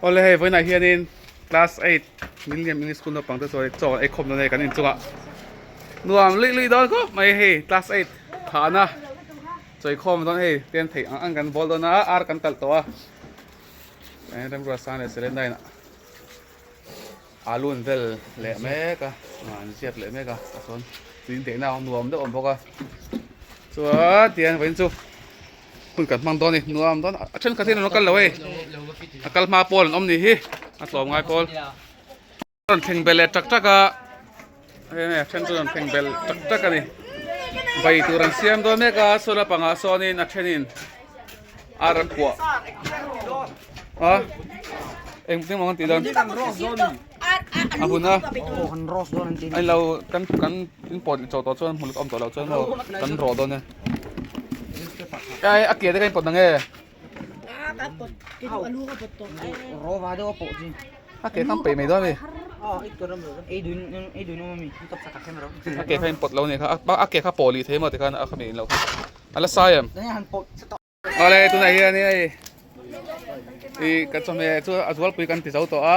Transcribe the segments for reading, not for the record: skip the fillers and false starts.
Awle hei vawiinah hianin class eight Milliam English School naupang te chuan chaw an ei khawm dawn a hei kan inchungah nuam luih luih dawn khawp mai hei class eight thahna chawi khawm dawn hei ten theih ang ang kan bawl dawn a ar kan talh tawh a Remruatsan leh Selena in alu an vel leh mek a an ziak leh mek a tah chuan tui indeihna a nuam deuh a awm bawk a chuan tihian vawiin chu hun kan hmang dawn a ni nuam dawn a thenkhat hian an lo kal lo hei a kal hma pawl an awm nih hi a tlawm ngai pawl a rawn thleng belh leh tak tak a hei a then chu a rawn thleng belh tak tak a ni bai tur an siam dawn mek a saw lampangah sawnin a thenin ar an puah a engtin maw an tih dawn a hun a a lo kan kan in pawt chawh tawh chuan hmun awm tawh loh chuan maw kan rawh dawn e ai a ke te ka in pawt na nge a ke khan peih mai dawn a ni a ke kha in pawt lo a ni kha a ke kha pawh lih thei maw tikhan a khami in lo kha a la sai em. Awle tunah hian hei ih ka chawhmeh chu a zualpui kan ti zo tawh a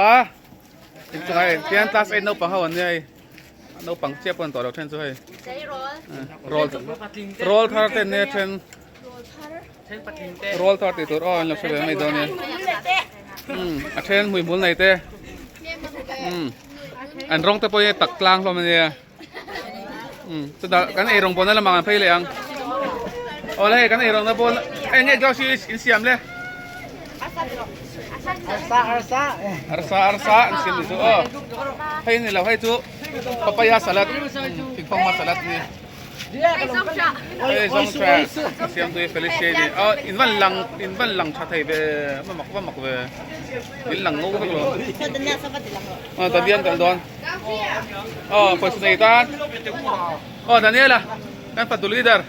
inchungah hei tihian class eight naupang ho an nia hei naupang chiah pawh an tawh lo then chu hei rawl rawl thar te an nia then rawl thar tih tur aw an lo hre ve mai dawn nia umm a then hmuihmul nei te umm an rawng te pawh hi tak tlang hlawm a nia. Um chutah kan eirawng bawlna lamah kan phei leh ang awle hei kan eirawngna bawl eng nge glass hi in siam le Arsa arsa arsa arsa an siam ni chu aw hei ni lo hei chu papaya salad thingfang ma salad ni hei zawng tha a siam tui Felicia ni aw in van lang in van lang tha thei ve va mak va mak ve in lang ngo vek lo aw Daniel kal dawn. Aw pawisa nei tan aw Daniela kan fatu leader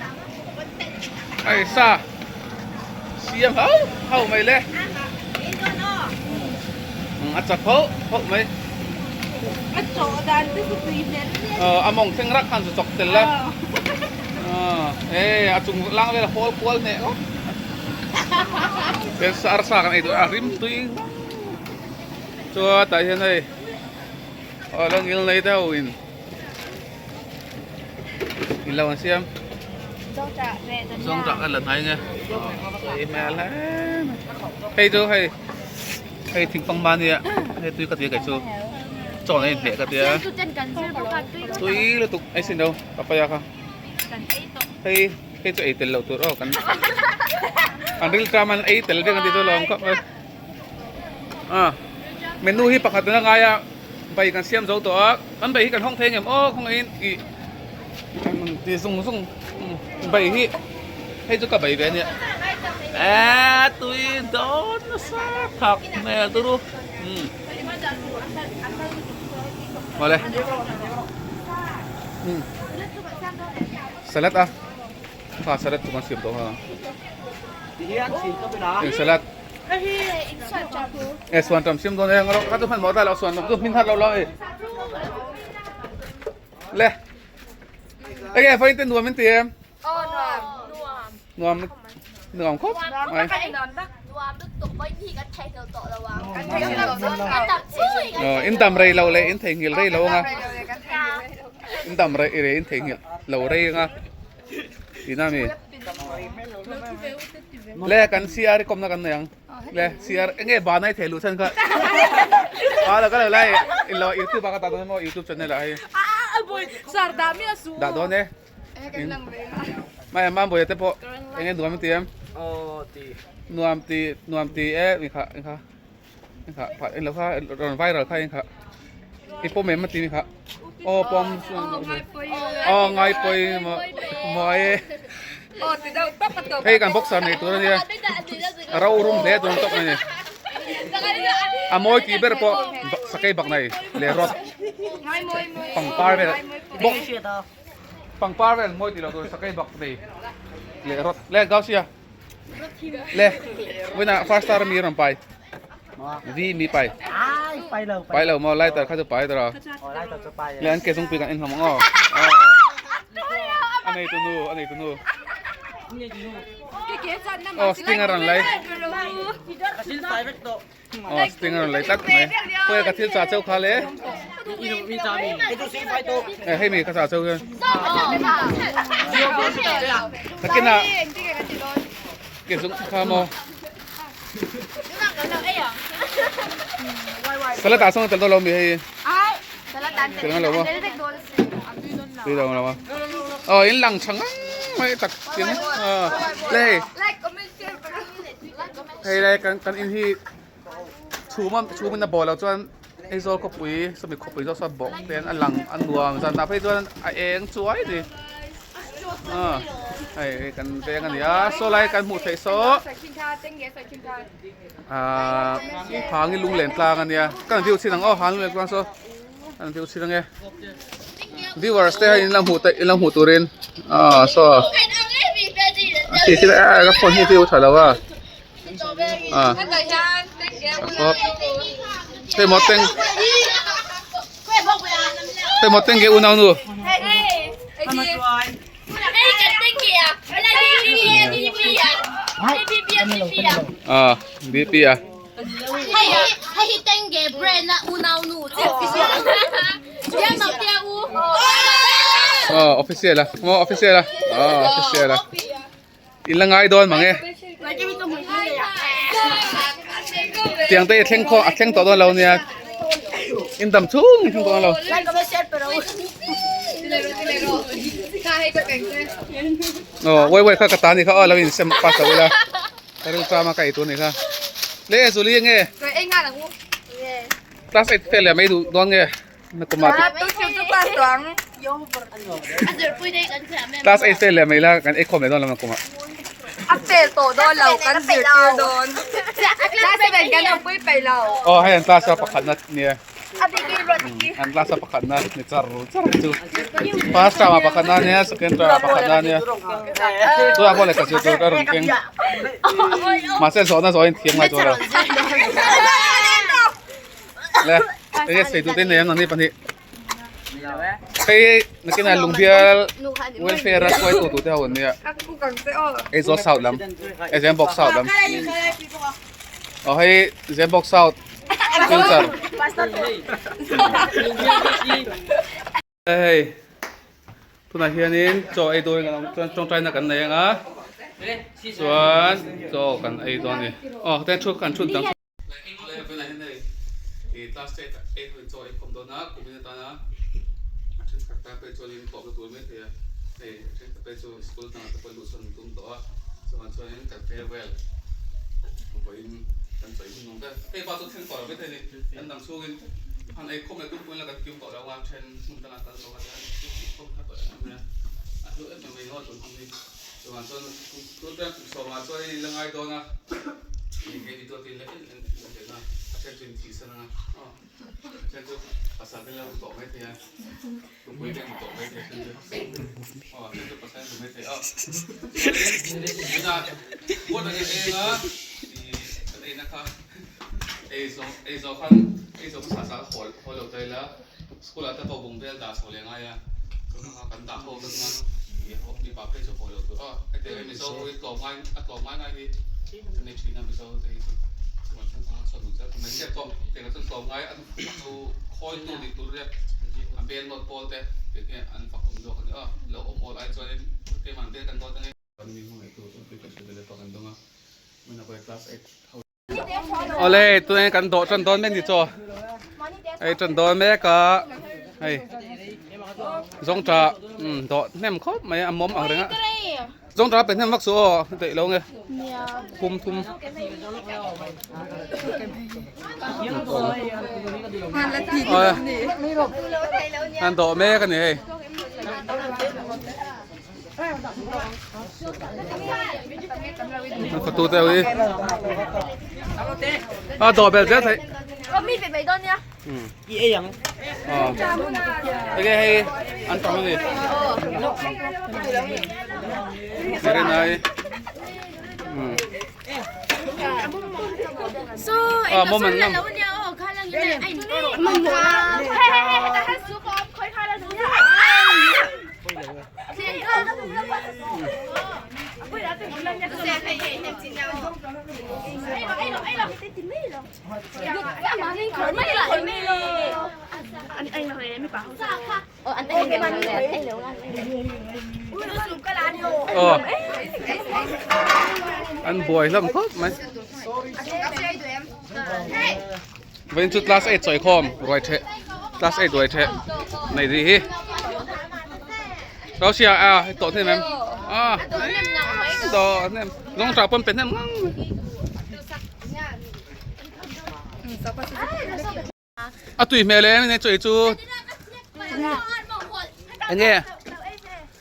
ai sa siam hau hau mai le a chak ho ho mai aw a mawng thleng rak khan chu chawk tel la e a chung lang vel a hawl kual hneh ngawt arsa kan ei duh a rim tui chuan tah hian hei Aw lo ngil nei deuh in in lo an siam zawngṭah ka la hnai nge tui hmel hle mai hei chu hei hei thingpang hma nia hei tui ka tia kei chu chaw an inhmeh ka tia tui lutuk ei sin lo papaya kha hei hei chu ei tel loh tur aw kan an rilṭam an ei tel vek an tih chu lawm khawp mai. A menu hi pakhat a ngai a bai kan siam zo tawh a kan bai hi kan hawng thei ang em aw khawngaihin ih ti zung zung bai hi hei chu ka bai ve ania eee tui dawn nasa thak hmel turu umm awle umm salad a kha salad chu kan siam tawh a eng salad. E suan tam sim dawn e ngaro ka chu hman maw ta lo suan chu hmin hat lo lo e le ege phone te nuam in ti em nuam nuam khop mai in dam rei lo le in theihnghilh rei lo anga in dam rei rei in theihnghilh lo rei anga ina mi Le kan CR i kawmna kan nei ang. Le CR enge banai thei luh chhan kha. A lo ka lo lai in lo YouTube ah ka dah dawn emaw YouTube channel ah hei. Sar dah mi a su. Dah dawn e. Mai mam boya te pawh enge nuam ti em? Aw ti. Nuam ti nuam ti e mi kha in kha. In kha pha in lo kha rawn viral kha in kha. I pawm em a ti mi kha. Aw pawm aw ngai pawi maw e. Hei kan boxer nei tur a nia a ro rum hle dawn tawk mai a ni a mawi tih ber pawh sakei bak nei leh rawt pangpar vel bawk pangpar vel mawi tih loh tur sakei bak nei leh rawt le gausia le vawiinah first star mi rawn pai v mi pai pai lo maw lighter kha chu pai tawh a le an ke zungpui kan en hlawm ang aw a nei tu nu a nei tu nu. Aw stinger an lei. Aw stinger an lei tlat mai. Khawi ka thil chah cheu kha le. Eh hei mi ka chah cheu hian. Takin ah ke zung kha maw. Salad ah sawn tel dawn lo mi hei. Tel ngai lo maw. Tui lo lo maw. Aw in lang tha ngang mai tak tin. Le hei. Hei le kan kan in hi chhum a chhum in a bawh loh chuan Aizawl khawpui sawmi khawpui zawk sawn bawk te an a lang a nuam zan ah phei chuan a eng chuai a ni ah hei hei kan veng a ni a saw lai kan hmuh theih saw ah hangin lunglen tlang a nia kan view chhin ang aw hangin lunglen tlang saw kan view chhin ang e viewers te hian in la hmuh theih in la hmuh turin ah saw a khi a ka phone hi view tha lo a. Ah. Hei maw teng. Hei maw teng ke unau nu. Ah, DP ah. Hei hi tengge brand a unau nu. Oh, official ah. Mo official ah. Oh, official ah. In la ngai dawn mang e. Tiang te i thleng khaw a thleng tawh dawn lo nia. In dam chhung in thleng tawh dawn lo. Aw wai wai kha ka ta ni kha aw lo in sem pass lo ila. Ka ril tram a ka ei tur ni kha. Le Zuli nge? Class 8 fail leh mai duh dawn nge? Class 8 fail leh mai la kan ei khawm leh dawn lo nakum ah. A fail tawh dawn lo kan zirtir dawn. Class 7 kan awmpui peih lo. Aw hei an class a pakhat na nia. An class a pakhat na ni char char chu. First term ah pakhat na nia second term ah pakhat na nia. Tunah pawh lehkha zir tur ka rawn keng. Mahse zawhna zawhin thiam ngai tur lo. Le, hei sei tute nei ang ni pahnih. Hei nakinah lungbial welfare a hruai tu tute ho an nia. Aizawl South lam, hei Zembawk South lam. Aw hei Zembawk South future. Hei tunah hianin chaw ei dawn kan awm chuan tawngtaina kan nei ang a chuan chaw kan ei dawn a ni. Aw hetiang thu kan chhun dang. Awle tunah hian kan dawh tan dawn mek ni chaw hei tan dawn mek a hei zawngṭah umm dawh hnem khawp mai a mawm ang reng a zawngṭah a pe hnem vak suh aw a daih lo nge thum thum an dawh mek a ni hei. Fatu te ui. A dawh bel zel thei. I ei ang. Ege hei an tam ani. Very nice. So, Ah, moment ngam. Aw an buai hlawm khawp mai vawiin chu class eight sawi khawm ruai theh class eight ruai theh nei rih hi Rausia a hei tawh hnem em a tawh hnem zawng tah pawn pe hnem ngang mai. A tui hmel em enge chawi chu enge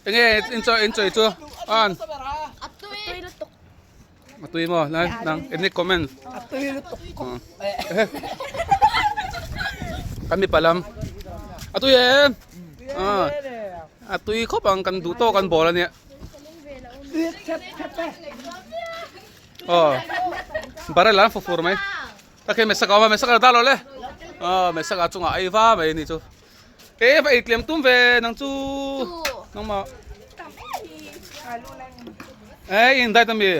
enge in chawi in chawi chu an a tui maw nang nang any comment a tui lutuk kan mipa lam a tui em a tui khawp ang kan duh tawk an bawl ania aw barrel an fawfur mai. Ka khi Mesaka awm a, Mesaka ta lo le. Aw Mesaka chungah ei va mai ni chu. E va ei tlem tum ve nang chu. Nangmah. E in dai ta mi.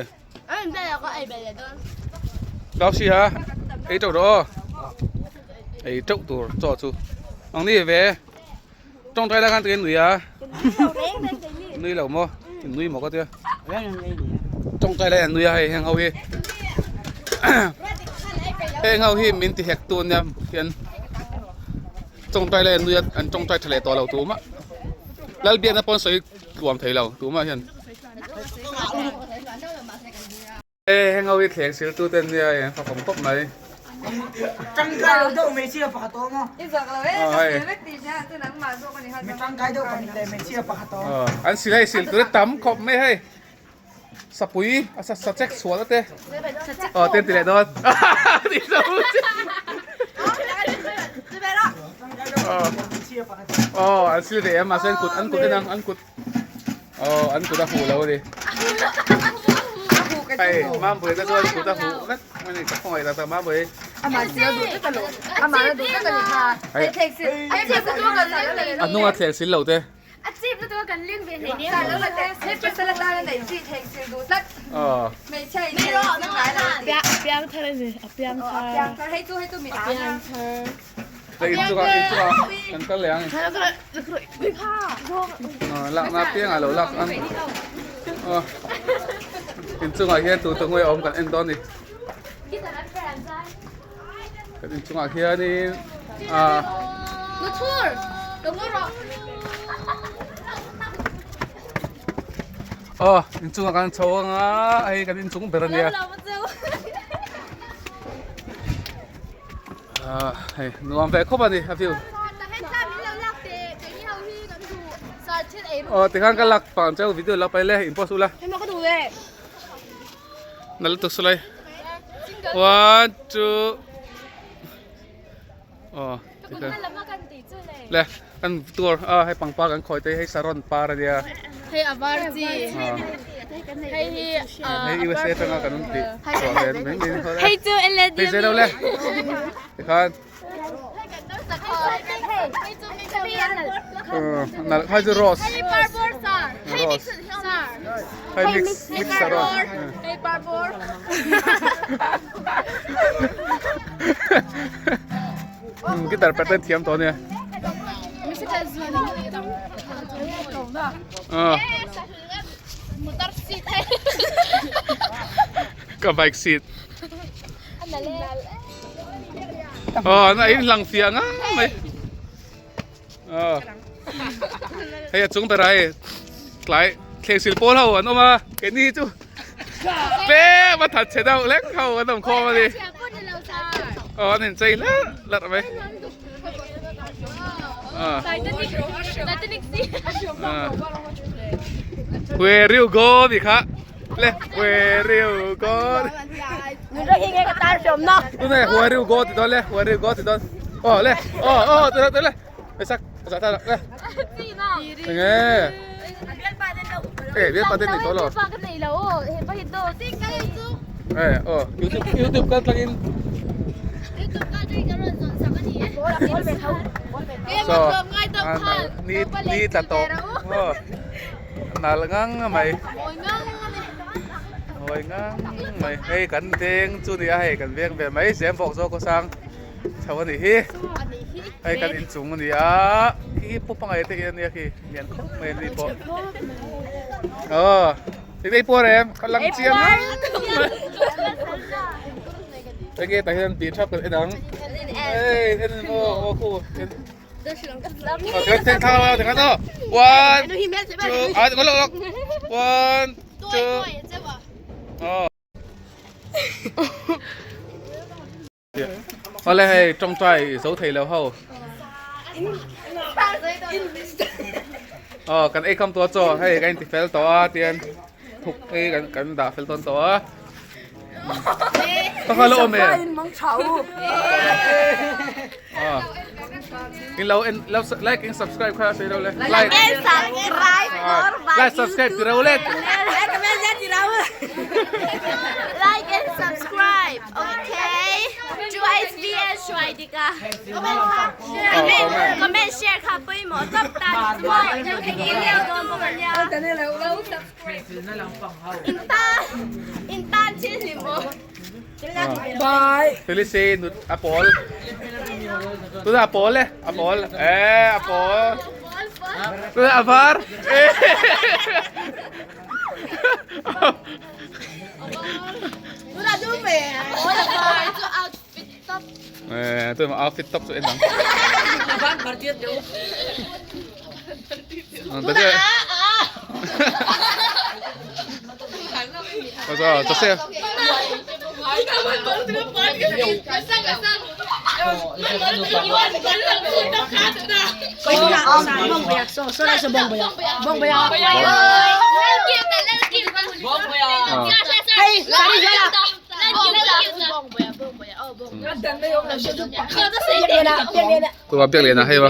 An dai ka ei bele don. Gau si ha. Ei teuh rawh aw. Ei teuh tur chaw chu. Nang ni ve. Tawng tai lai khan tuin nui a. Nui lo maw? Nui maw ka tia. Tawng tai lai an nui a hei heng ho hi. Heng ho hi min ti hek tu ania hian tawng tai lai an nui a an tawng tai tha leh tawh lo tumah. Lalbiakna pawn sawi tluam thei lo tumah hian. E heng ho hi thleng sil tu te an nia e an fakawm khawp mai. Tangkai lo deuh hmeichhia pakhat awm a. I zak lo e, ka sil vek tih hria chu nangmah zawk a ni kha. Mi tangkai deuh ka mit leh hmeichhia pakhat awm. An sil hei sil tur tam khawp mai hei. Sapui a sa sa chek chhuah te. Aw ten ti leh dawn. Ti zo. Aw an sil ve em mahse an kut an kut en ang an kut. Aw an kut a huh lo a ni. Hei Mampuia te chuan kut a huh vek a ni ka khawngaih tak tak Mampui. Amah sila duh tlat a lo. Amah la duh tlat a ni kha. Hei thlek sil. A chip lutuk a kan leng A hnunga thlek sil lo te. A chip lutuk a kan leng ve hlei nen. Lo la te. Hei pasal atan a neih chi thlek sil duh tlat. Aw. Hmeichhia in thlek sil ngai lo ti. Piang thar a ni. A piang thar. A piang thar. Hei chu hei chu mi a. Piang thar. Hei inchungah inchungah kan kal leh ang. Lakna apiangah lo lak ang. Inchungah hian tu tu nge awm kan en dawn ni. Kan inchungah hianin ah. Aw inchungah kan chho anga hei kan inchung ber ania. Ah hei nuam ve khawp a ni a view. Aw tikhan ka lak pang cheu video la pai le in post ula. Nal tu sulai. One two. Aw tikhan. Le kan tour a hei pangpar kan khawi te hei saron par a nia. Hei a var chi. Hei hi hei USA atanga kan rawn tih chhuah ve mai mai ni. Hei chu LED. Hei zero le. Tikhan. Nal khai chu rose. Hei parbor sar. Hei mix sar. Hei mix mix saron. Hei parbor. Guitar perh ten thiam tawh ania. Ka bike seat. Aw na in hlang fiah ngang mai. Aw. Hei a chung berah hei tlai thleng sil pawl ho an awm a keini hi chu tlem a that chhe deuh hlek ho an awm khawm a ni. Aw an inchei hlarh hlarh mai. Where you go tih kha le where you go. Tunah where you go tih dawn le where you go tih dawn. Aw le aw aw tuna tuna le. Sak sak ta le. Enge. Eh bialpa te nei tawh lo. Eh aw youtube youtube kal tlangin. So ni ni tla tawh. Aw nal ngang mai. Mawi ngang mai hei kan veng chu nia hei kan veng ve mai zem bawk zawk aw sang chho a nih hi hei kan inchung a ni a khi hi pu pangai te hi a nia khi lian khawp mai a ni pawh aw eng ei pawh rem ka lang chiang mai enge tah hian tih thap kan en ang ei en aw aw khu en One, two, ah, look, look. One, two. Oh. Ole hei tawngtai zo thei lo ho. Oh, kan ei kham tua chaw hei kan ti fel tawh a tian thuk ei kan kan dah fel tawn tawh a. Ka lo awm e. Ah. In lo en lo like in subscribe kha sei lo le. Like and subscribe for my Like subscribe ti rau le. Like and subscribe, okay? Chu SBS hruai dika. Comment, comment, share kha pawimawh tawp tan chu maw lo theihnghilh leh dawn bawk a nia. In tan, in tan thil hlim aw. Bye. Felice nut a pawl. Tuna a pawl e, a pawl. Eh, a pawl. Tuna a var. Eh. Tuna dum e. Pawl a var chu outfit top. Eh, tuna outfit top chu en ang. Tuna a a. Cho cho xem. Tôi bảo việc liền là hay mà.